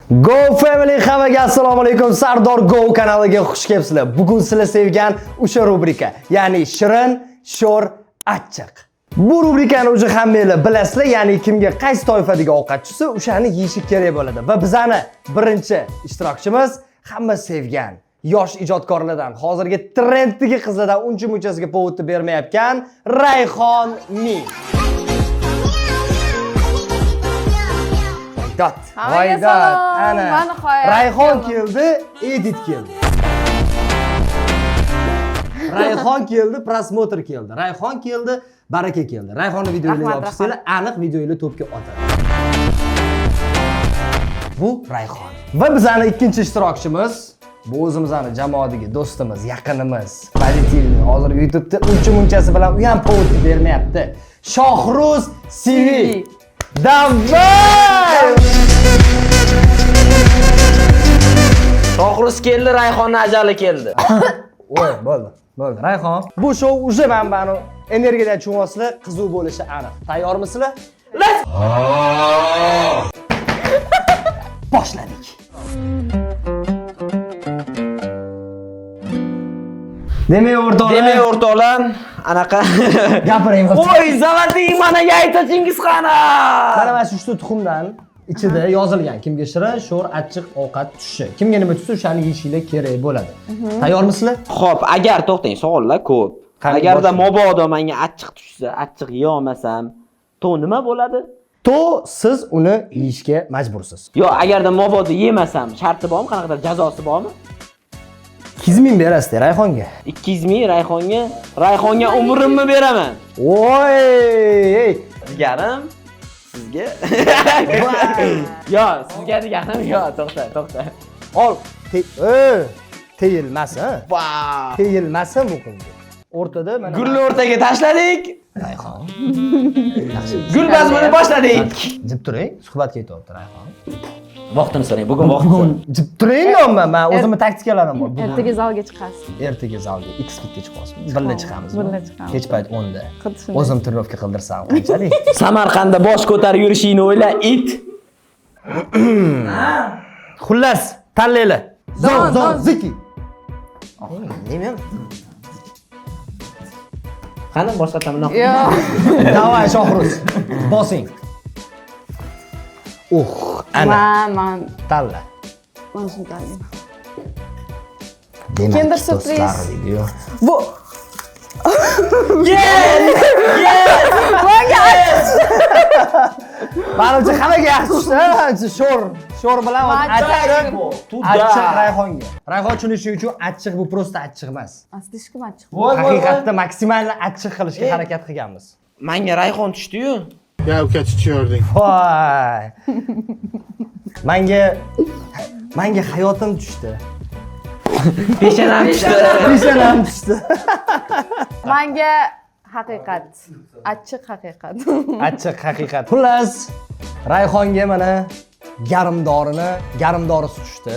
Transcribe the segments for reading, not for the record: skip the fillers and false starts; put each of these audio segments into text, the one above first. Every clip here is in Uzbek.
Go Family, hammaga assalomu alaykum. Sardor Go kanaliga xush kelibsizlar. Bugun sizlar sevgan o'sha rubrika, ya'ni shirin, sho'r, achchiq. Bu rubrikani уже hammanglar bilasizlar, ya'ni kimga qaysi toifadagi ovqat tushsa, o'shani yeyishi kerak bo'ladi. Va bizani birinchi ishtirokchimiz hamma sevgan yosh ijodkorlardan, hozirgi trenddagi qizlardan uncha munchasiga повод bermayotgan Rayhon Mi. Voydod. Hammaga Voydod. salom. Ana. Va nihoyat Rayhon keldim. keldi, edit keldi. Rayhon keldi, просмотр keldi. Rayhon keldi, baraka keldi. Rayhonni videolarga Rahmat, olib chiqsanglar, aniq videolar to'pga otadi. Bu Rayhon. Va bizani ikkinchi ishtirokchimiz, bu o'zimizni jamoadagi do'stimiz, yaqinimiz, pozitivniy. Hozir YouTube'da uncha munchasi bilan u ham повод bermayapti. Shohruz CV. Давай! Shohruz keldi, Rayhonni ajali keldi. Voy, bo'ldi. Bo'ldi. Rayhon, bu shou уже mana energiyadan tushunasizlar, qiziq bo'lishi aniq. Tayyormisizlar? Let's Boshladik. Demak, o'rtoqlar, Demak, o'rtoqlar, anaqa gapiring. Voy, zalating mana yayta Chingizxon. Mana shu uchta tuxumdan ichida yozilgan kimga shirin, sho'r, achchiq ovqat tushishi. Kimga nima tushsa, o'shani yeyishinglar kerak bo'ladi. Tayyormisizlar? Xo'p, agar to'xtang, savollar ko'p. Qani, Agarda boshlang. Mabodo menga achchiq tushsa, achchiq yeya olmasam, to nima bo'ladi? To siz uni yeyishga majbursiz. Yo, agarda mabodo yemasam, sharti bormi, qanaqadir jazosi bormi? 200 ming berasiz Rayhonga. 200 ming Rayhonga, Rayhonga umrimni beraman. Voy! Ey! Jigarim, sizga. Yo, sizga deganim, yo, to'xta, to'xta. Ol. Teyilmasin. Va. Teyilmasin bu qizga. O'rtada mana Gulni o'rtaga tashladik. Rayhon. Gul bazmini boshladik. Jim turing, suhbat ketyapti Rayhon. Vaqtini so'rang, bugun vaqt. Bugun jim turing deyapman, men o'zimni taktikalarim bor. Bugun Ertaga zalga chiqasiz. Ertaga zalga X fitga chiqamiz. Birga chiqamiz. Birga chiqamiz. Kech payt 10 da. Xuddi shunday. O'zim trenirovka qildirsam qanchalik? Samarqandda bosh ko'tarib yurishingni o'yla, it. Xullas, tanlanglar. Zon, Don, zon, don. ziki. Nima? Qani boshqatdan bunaqa. Yo'q. Давай, Shohruz. Bosing. Uh, ana, Man tanla. man shuni tanlayman. Demak, Kinder Surprise. do'stlar, video. Bu Yes! Yes! Manga achchiq. Manimcha hammaga yaxshi tushdi. Sho'r, sho'r bilan achchiq. Achchiq Rayhonga. Rayhon tushunishi uchun achchiq bu просто achchiq emas. Слишком achchiq. Haqiqatda maksimal achchiq qilishga harakat qilganmiz. Menga Rayhon tushdi-yu. Ya uka tusherding. Voy. Menga hayotim tushdi. Peshonam tushdi. Peshonam tushdi. Manga haqiqat. Achchiq haqiqat. Achchiq haqiqat. Xullas, Rayhonga mana garmdorini, garmdorisi tushdi.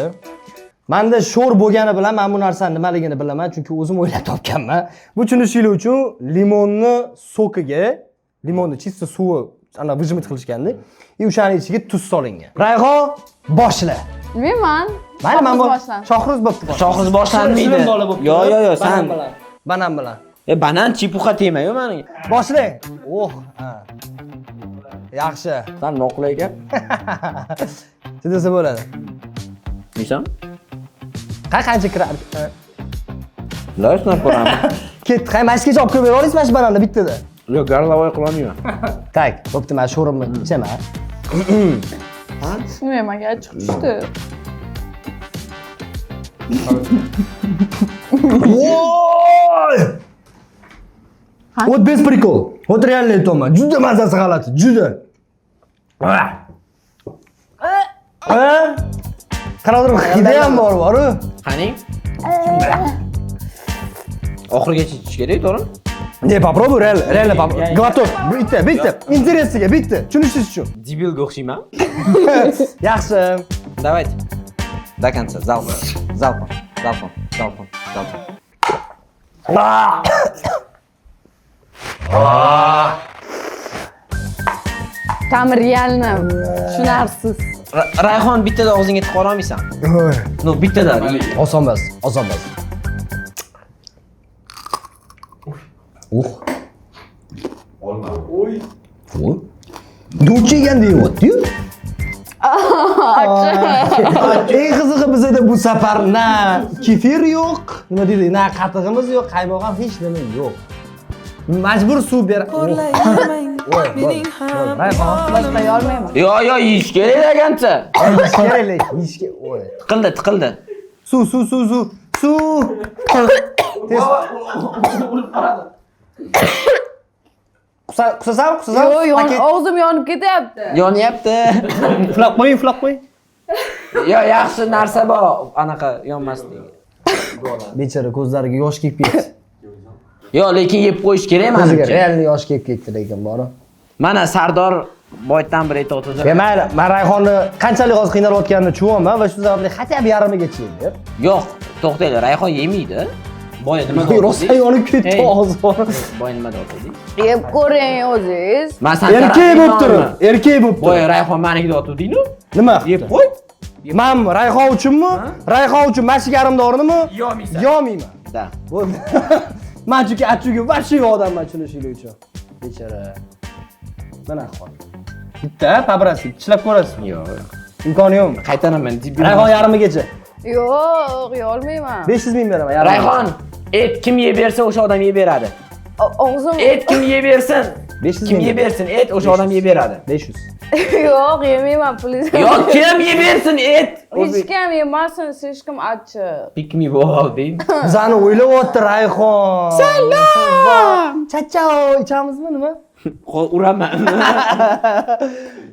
Menda sho'r bo'lgani bilan men bu narsani nimaligini bilaman, chunki o'zim o'ylab topganman. Bu tushunishinglar uchun limonni sokiga, limonni чисто suvi ana выжимать qilishganda, и o'shani ichiga tuz solingan. Rayhon, boshla. Bilmayman. Mayli, men bu Shohruz boshlan. Shohruz bo'pti. Shohruz boshlanmaydi. Shirin bola bo'pti. Yo, yo, yo, Banan san. bilan. Banan bilan. E, banan chipuxa tegmayu mani. Boshlang. Oh, ha. Yaxshi. San noqulay ekan. Chidasa bo'ladi. Nishon? Qancha kirar? Loy sinab ko'raman. Ketdi. Qay mashgacha olib kelib bera olasiz mana shu bananni bittada. Yo'q, garlavoy qilolmayman. Tak, bo'pti, men sho'rimni ichaman. Bilmayman, manga achchiq tushdi. Voy! Вот без прикол. Вот реально aytyapman. Juda mazasi g'alati, juda. Ha? Qanaqadir hidi ham bor, boru. Qani? Oxirigacha ichish kerak, to'g'rimi? Не, попробуй, реально, реально попробуй. Глоток, bitta, bitta. Interesiga bitta, tushunishingiz uchun. Debilga o'xshayman. Yaxshi. Давайте. До конца. Залпом. Залпом. Залпом. Залпом. Залпом. Там реально tushunarsiz. Rayhon bittada og'zingga tiqa olmaysan. No, bittada. Oson emas, oson emas. Olma. Oy. Do'ch yegan deyapti-yu. Eng qizig'i bizada bu safar na kefir yo'q, nima deydi, na qatig'imiz yo'q, qaymoq ham hech nima yo'q. Majbur suv ber. Voy, Rayhon, Boshqa yeyolmayman. Yo, yo, yeyish kerak degancha. yeyish kerak, lekin yeyish kerak. Voy. Tiqildi, tiqildi. Suv, suv, suv, suv. Suv. Tez. Qusasan, qusasan. Yo'q, og'zim yonib ketyapti. Yonyapti. Uflab qo'ying, uflab qo'ying. Yo, yaxshi narsa bor, anaqa yonmasligi. Bechora ko'zlariga yosh kelib ketdi. Yo, lekin yeb qo'yish kerak Ko'ziga manimcha. real yosh kelib ketdi lekin bori. Mana Sardor boydan bir aytib. Mayli, men Rayhonni qanchalik hozir qiynalayotganini tushunyapman va shu sababli хотя бы yarmigacha yeb. Yo'q, to'xtanglar, Rayhon yemaydi. Boya nima Rosa yonib ketdi og'zi. Boya nima deyapti? Yeb ko'ring o'zingiz. Erkak bo'lib turib, erkak bo'lib turib. Boya Rayhon manikida otuvding-ku. Nima? Yeb qo'y. Manmi? Rayhon uchunmi? Rayhon uchun mana shu yarim dorinimi? Yeyolmaysan. Yeyolmayman. Da. Bo'ldi. Men chunki achuga вообще odamman tushunishinglar uchun. Bechora. Mana ahvol. Bitta pabrasi, tishlab ko'rasizmi? Yo'q. Imkoni yo'qmi? Qaytaraman. Rayhon yarmigacha. Yo'q, yeyolmayman. 500 ming beraman yarmiga. Rayhon, et kim yeb bersa o'sha odam yeb beradi. Og'zim Et kim yeb bersin? 500 Kim ming. yeb bersin et o'sha odam yeb beradi. 500. Yo'q, yemayman, please. Yo'q, kim yeb bersin et? Hech kim yemasin, hech kim achchiq. Pick me bo'lding. Bizani o'ylayapti Rayhon. Salom. Chachao ichamizmi nima? Qo'l uraman.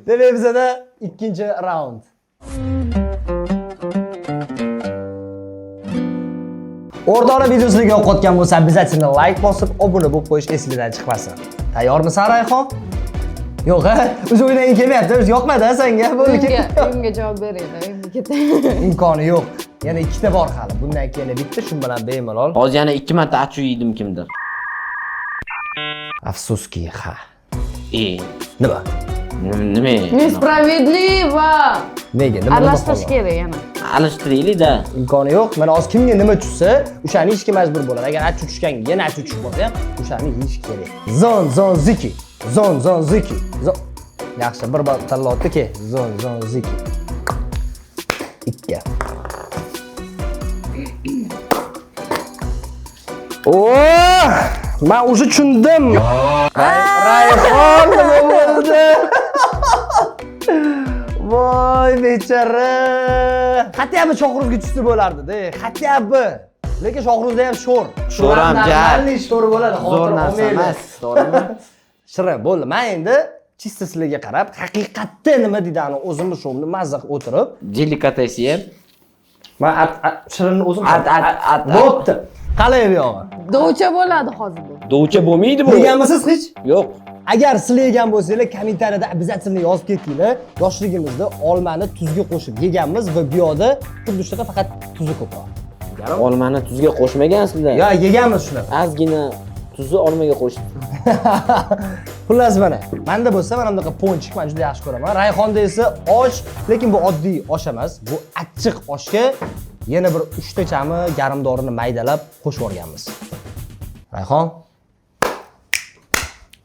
Demak bizada ikkinchi raund. O'rtoqlar video sizlarga yoqayotgan bo'lsa, обязательно like bosib, obuna bo'lib qo'yish esingizdan chiqmasin. Tayyormisan Rayhon? Yo'q, ha? O'zi o'ynaging kelmayapti, o'zi yoqmadi ha senga? Bo'ldi, ketdi. Uyimga javob beringlar, uyimga ketay. Imkoni yo'q. Yana ikkita bor hali. Bundan keyin bitta, shu bilan bemalol. Hozir yana 2 marta achuv yedim kimdir. Afsuski, ha. Nima? Nima? Несправедливо. Nega? Nima? Aralashtirish kerak yana. Alishtiraylik-da. Imkoni yo'q. Mana hozir kimga nima tushsa, o'shani yeyishga majbur bo'ladi. Agar achuv tushganga yana achuv tushib qolsa ham, o'shani yeyish kerak. Zon zon ziki. Zon zon ziki. Yaxshi, bir bor tanlayapti-ki. Zon zon ziki. 2. Oh! Men o'sha tushundim. Rayhon nima bo'ldi? Voy bechora. Хотя бы Shohruzga tushsa bo'lardi-da, хотя бы. Lekin Shohruzda ham sho'r. Sho'r ham Normalniy sho'r bo'ladi, Zo'r narsa emas, to'g'rimi? Shirin bo'ldi. Men endi чисто sizlarga qarab, haqiqatda nima deydi, o'zimni sho'rimni mazza qilib o'tirib, Delikates yeb. Men shirinni o'zim At, at, at. Bo'pti. Qalay bu yog'i? Dovcha bo'ladi hozir bu. Dovcha bo'lmaydi bu. Yeganmisiz hech? Yo'q. Agar sizlar yegan bo'lsanglar, kommentariyada обязательно yozib ketinglar. Yoshligimizda olmani tuzga qo'shib yeganmiz va bu yoqda xuddi shunaqa, faqat tuzi ko'proq. Olmani tuzga qo'shmagansizlar. Yo, yeganmiz shunaqa. Ozgina tuzni olmaga qo'shib. Xullas mana, menda bo'lsa mana bunaqa ponchik men juda yaxshi ko'raman. Rayhonda esa osh, lekin bu oddiy osh emas, bu achchiq oshga yana bir 3 tachami garmdorini maydalab qo'shib yuborganmiz. Rayhon,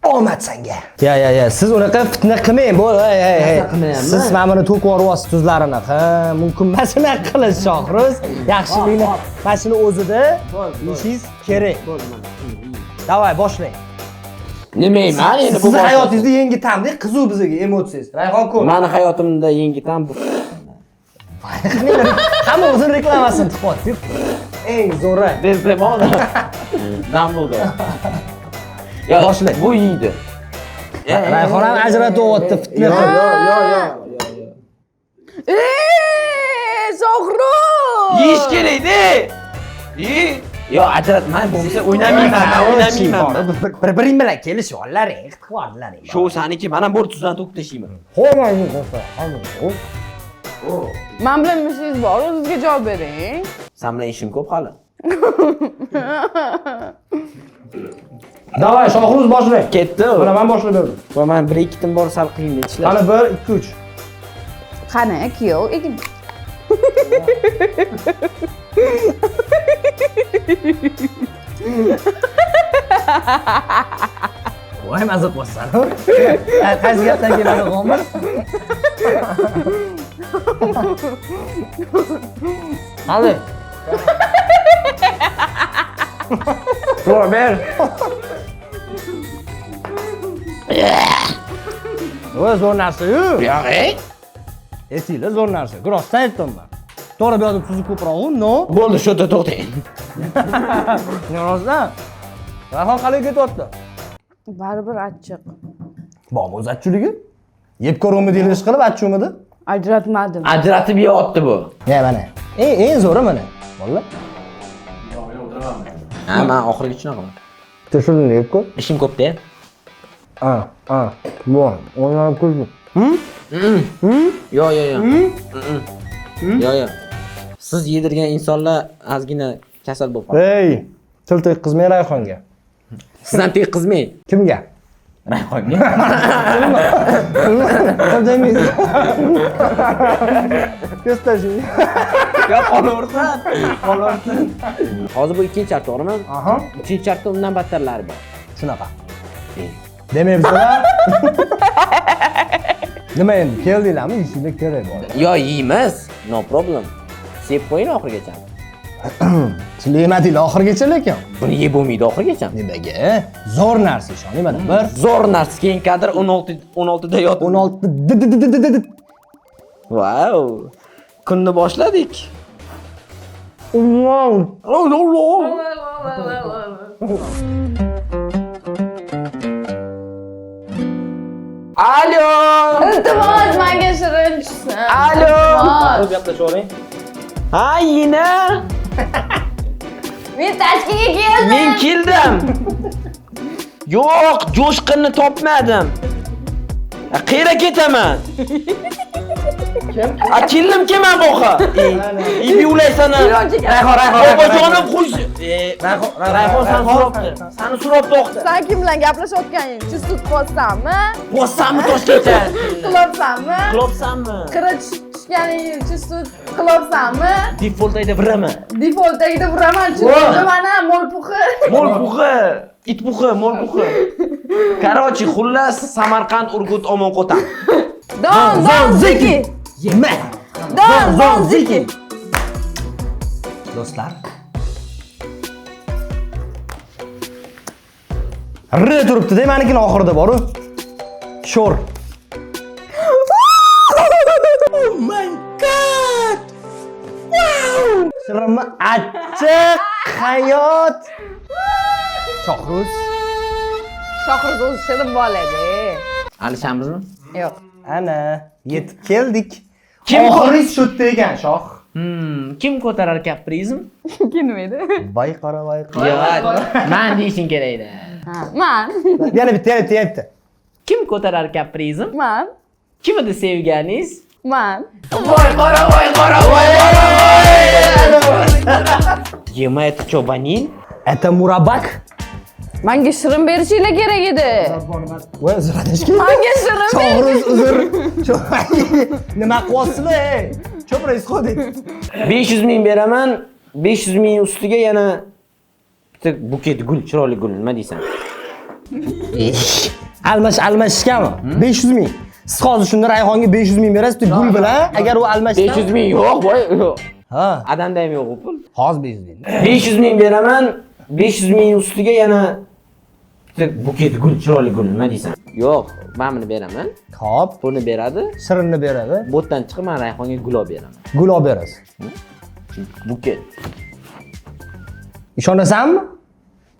omad senga. Ya, ya, ya, siz unaqa fitna qilmang, bo'l, hey, hey, hey. Siz mana buni to'kib yuboryapsiz tuzlarini. Ha, mumkin emas unaqa qilish, Shohruz. Yaxshilikni mana shuni o'zida yeyishingiz kerak. Davay, boshlang. Nima endi bu Sizni hayotingizda yangi ta'mda qiziq bizga emotsiyangiz. Rayhon ko'p. Mani hayotimda yangi ta'm bu. Hamma o'zini reklamasini tiqyapti. Eng zo'ri. Desdemona. Dumbledore. Yo, Boshlang. Bu yeydi. Rayhon ham ajratyapti fitna qilib. Yo, yo, yo. Shohruz! Yeyish kerak-da. Ye. Yo, ajratmay bo'lmasa o'ynamayman, o'ynamayman. Bir-biring bilan kelishib ollaring, qilib yubordilaring. Shu saniki, mana bu tuzdan to'kib tashlayman. Xo'p, Men bilan ishingiz bor, o'zingizga javob bering. Sen bilan ishim ko'p hali. Davay, Shohruz boshlang. Ketdi. Mana men boshlab berdim. Va men bir ikki tim bor sal qiyin tishlash. Mana 1 2 3. Qani, kuyov, egin. Voy, maza qilyapsan. Qaysi gapdan keladi g'omir? Hali. To'g'ri ber. Voy, zo'r narsa-yu. Yo'q, ey. Esinglar, zo'r narsa. Rostdan aytdim men. To'g'ri, bu yoqda tuzi ko'proq-u, no. Bo'ldi, shu yerda to'xtang. Rostdan. Rayhon qalay ketyapti? Baribir achchiq. Bormi o'zi achchuligi? Yeb ko'ruvmidingiz ish qilib achchuvmidi? Ajratmadim. Ajratib yeyapti bu. Ya mana. Eng zo'ri mana. Valla. Ha, men oxirgi shunaqa. Bitta shuni yeb ko'r. Ishim ko'p-da. A, a. Voy, o'ynab ko'rdim. Yo'q, yo'q, yo'q. Yo'q, yo'q. Siz yedirgan insonlar ozgina kasal bo'lib qoladi. Ey, til tekkizmang Rayhonga. Siz ham tekkizmang. Kimga? Rayhonga. Til tegmaysiz. Ko'z tashlang. Yo, qolaversin. Qolaversin. Hozir bu ikkinchi shart, to'g'rimi? Aha. Uchinchi shartda undan battarlari bor. Shunaqa. Demak, bizlar nima endi keldinglarmi? Yeyishinglar kerak bor. Yo, yeymiz. No problem. Sep qo'ying oxirigacha. Sizlar yemadinglar oxirigacha lekin. Buni yeb bo'lmaydi oxirigacha. Nimaga? Zo'r narsa ishoning mana bir Zo'r narsa. Keyin kadr 16 16 da yotib. 16 d d d d d. Wow. Kunni boshladik. Wow. Alo! Iltimos, menga shirin tushsin. Alo! Iltimos. Gaplashib oling. Ha, yine. Men Toshkentga keldim. Men keldim. Yo'q, jo'shqinni topmadim. Qayerga ketaman? Kim? A keldim kelman boqa. Ibi ulaysan. Rayhon, Rayhon. Bobojonim xush. Rayhon seni so'rabdi. Seni so'rabdi o'qdi. Sen kim bilan gaplashayotganing? Chustut qo'ysanmi? Bossanmi Toshkentga? Qilyapsanmi? Qilyapsanmi? Qira tushganing chustut qilyapsanmi? Default ayda vuraman. Default tagida uraman, chunki mana molpuxi. Mol buxi, it buxi, mol buxi. Короче, xullas Samarqand, Urgut, Omon Qo'tan. Don, don, ziki. Yema. Don, don, ziki. Do'stlar. R turibdi-da, menikini oxirida bor-u. Sho'r. Oh my god! Wow! Shirinmi achchiq hayot. Shohruz. Shohruz o'zi shirin bo'ladi. Alishamizmi? Yo'q. Ana, yetib keldik. Kim oxiri shu yerda ekan, shoh. Kim ko'tarar kaprizm? Kim edi? Voy qora, voy qora. Yo'q, men deyishing kerak edi. Ha, man. Yana bitta, yana bitta, yana bitta. Kim ko'tarar kaprizm? Man. Kim edi sevganingiz? Man. Voy qora, voy qora, voy qora, voy. Yema, это что, ваниль? Это murabak. Menga shirin berishinglar kerak edi. Voy, uzr adashgan. Menga shirin ber. Shohruz uzr. Nima qilyapsizlar, ey? Что происходит? 500 ming beraman, 500 ming ustiga yana bitta buket gul, chiroyli gul, nima deysan? Almash almashishgami? 500 ming. Siz hozir shunda Rayhonga 500 ming berasiz, gul bilan, agar u almashsa 500 ming yo'q, voy. Yo'q. Ha, Adamda ham yo'q u pul. hozir 500 ming. 500 ming beraman, 500 ming ustiga yana bitta buket gul, chiroyli gul, nima deysan? Yo'q, men buni beraman. Hop, Pulni beradi. shirinni beradi. Bu yerdan chiqib men Rayhonga gul olib beraman. Gul olib berasiz. Buket. Ishonasanmi?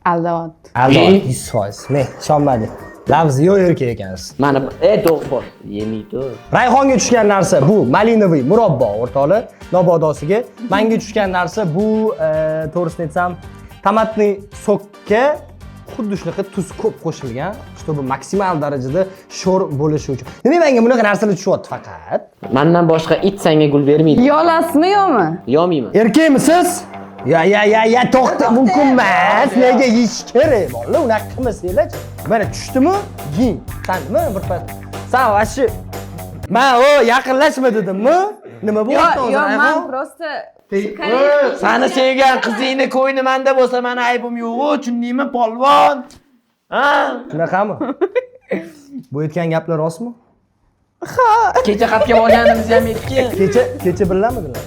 Aldayapti. Aldayapti, 100%. Men ishonmadim. Lafzi yo'q erkak ekansiz. Mana to'g'ri bor. Yemaydi. Rayhonga tushgan narsa bu malinoviy murabbo o'rtoqlar, nobodosiga. Menga tushgan narsa bu, to'g'risini aytsam, tomatniy sokka xuddi shunaqa tuz ko'p qo'shilgan, чтобы maksimal darajada sho'r bo'lishi uchun. Nima menga bunaqa narsalar tushyapti faqat? Mendan boshqa it senga gul bermaydi. Yolasizmi yo'qmi? Yomayman. Erkakmisiz? Ya ya ya ya to'xta, mumkin emas. Nega yeyish kerak bolalar, unaqa qilmasanglar. Mana tushdimi? Yeng. San nima bir pas. San вообще Man o yaqinlashma dedimmi? Nima Yo'q, bo'lyapti hozir? yo'q, man Rayhon? просто Sani sevgan qizingni ko'ngli manda bo'lsa, mani aybim yo'q-u, tushundingmi, polvon? Ha? Shunaqami? Bu aytgan gaplar rostmi? Kecha xatga borganimizni ham aytgin. Kecha bilamidilar.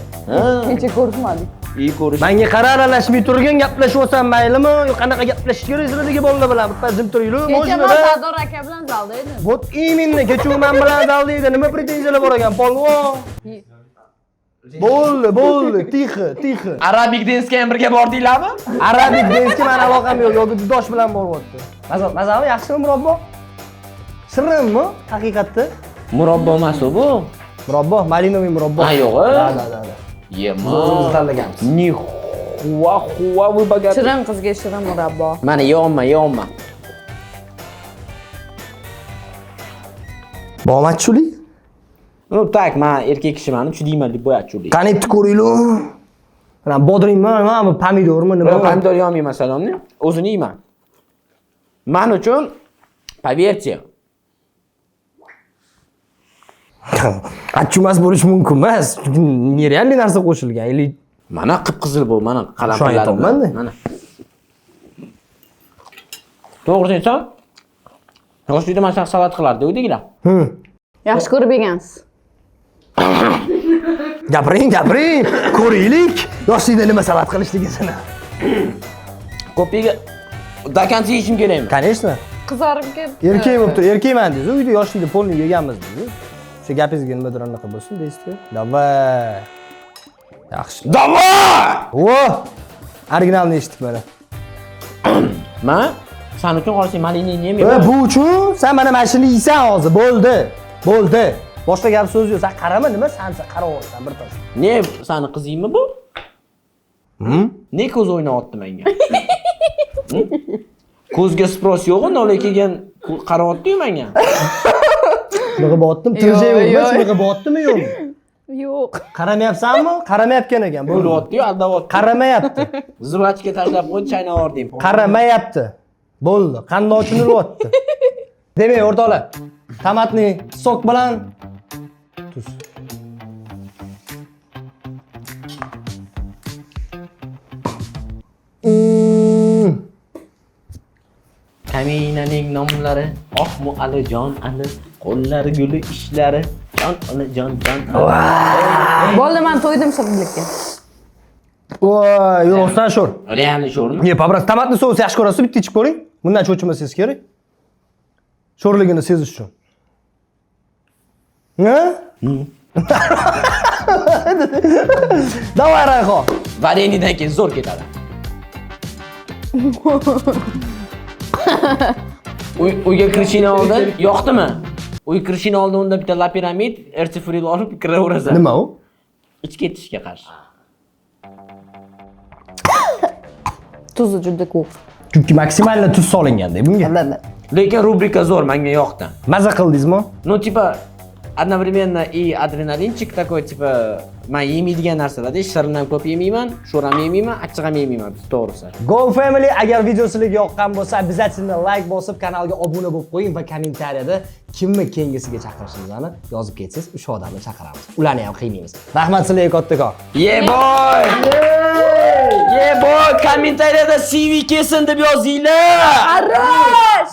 Kecha ko'rishmadik. İyi ko'rish. Menga qara aralashmay turgin, gaplashyapsan maylimi? Yo qanaqa gaplashish kerak sizlardagi bolalar bilan bitta jim turinglar, Kecha можно man da. Sardor aka bilan zalda edim. Вот именно, kecha u men bilan zalda edi. Nima pretenziyalar bor ekan, polvon? Bo'ldi, bo'ldi, тихо, тихо. Arabic Dance'ga ham birga bordinglarmi? Arabic Dance'ga mani aloqam yo'q, yoki Dudosh bilan boryapti. Maza, mazami yaxshimi murabbo? Shirinmi haqiqatda? Murabbo emas u bu. Murabbo, малиновый murabbo. Ha, yo'q, Да, да, да, да. Yema. O'zimiz tanlaganmiz. Нихуя хуа вы богаты. Shirin qizga shirin murabbo. Mana yeyolma, yeyolma. Bormi achchiqlik? Ну так, man erkak kishiman, tushundingmi, любой achchiqlik. Qani bitta ko'ringlar. Mana bodringmi, nima bu pomidormi, nima? Yo'q, pomidor yemayman salomni. O'zini yeyman. Man uchun, поверьте, Achchiq emas bo'lishi mumkin emas. Нереальный narsa qo'shilgan. Или mana qip-qizil bu, mana Shuni aytyapman-da. qalampirlar. Mana. To'g'risini aytsam, yoshlikda mana shunaqa salat qilardi uydagilar. Yaxshi ko'rib yegansiz. Gapiring, gapiring. Ko'raylik. Yoshlikda nima salat qilishligini. Ko'p yega до конца yeyishim kerakmi? Конечно. Qizarib ketdi. Erkak bo'lib tur, erkakman deysiz. Uyda yoshlikda полный yeganmiz deysiz. O'sha gapingizga nimadir anaqa bo'lsin deysiz. Давай. Yaxshi. Давай! Во! Originalni eshitdik mana. Man san uchun xohlasang malinini E, yemayman. bu uchun sen mana shuni yeysan hozir. Bo'ldi. Bo'ldi. Boshqa gap so'z yo'q. Sen qarama nima san sen qarayapsan bir tosh. Ne sani qizingmi bu? Ne ko'z o'ynayapti menga? Ko'zga спрос yo'q-ku, nol kelgan qarayapti-yu menga. Shunaqa bo'lyaptimi? Yo'q, Tirjayverma, yo'q. shunaqa bo'lyaptimi yo'qmi? Yo'q. Qaramayapsanmi? Qaramayotgan ekan. Bo'ldi. Bo'lyapti-yu, aldayapti. Qaramayapti. Zvrachga tashlab qo'ydi, chaynab Qaramayapti. Bo'ldi. Qandochini uryapti. Demak, o'rtoqlar, томатный сок bilan tuz. Kaminaning nomlari Oqmu Ali Jon Ali, qo'llari guli ishlari Jon Ali Jon Jon Ali. Bo'ldi, man to'ydim shirinlikka. Voy, yo'q, sho'r. Реально sho'rmi? Не, по-братски, томатный соус yaxshi ko'rasiz, bitta ichib ko'ring. Bundan cho'chimasangiz kerak. Sho'rligini sezish uchun. Ha? Давай, Rayhon. Varenidan keyin zo'r ketadi. Uyga kirishingdan oldin yoqdimi? Uy kirishingdan oldin unda bitta loperamid, ertefuril olib kiraverasan. Nima u? Ich ketishga qarshi. Tuzi juda ko'p. Chunki maksimalni tuz solinganda bunga. Lekin rubrika zo'r, menga yoqdi. Maza qildingizmi? Ну, типа, одновременно и адреналинчик такой, типа, man yemaydigan narsalarda shirin ham ko'p yemayman, sho'r ham yemayman, achchiq ham yemayman, to'g'risi. Go Family agar video sizlarga yoqqan bo'lsa, обязательно like bosib kanalga obuna bo'lib qo'ying va kommentariyada kimni keyingisiga chaqirishimizni yozib ketsangiz, o'sha odamni chaqiramiz. Ularni ham qiymaymiz. Rahmat sizlarga kattakon. Yeah boy! Yeah boy! Kommentariyada CV kelsin deb yozinglar! Arash!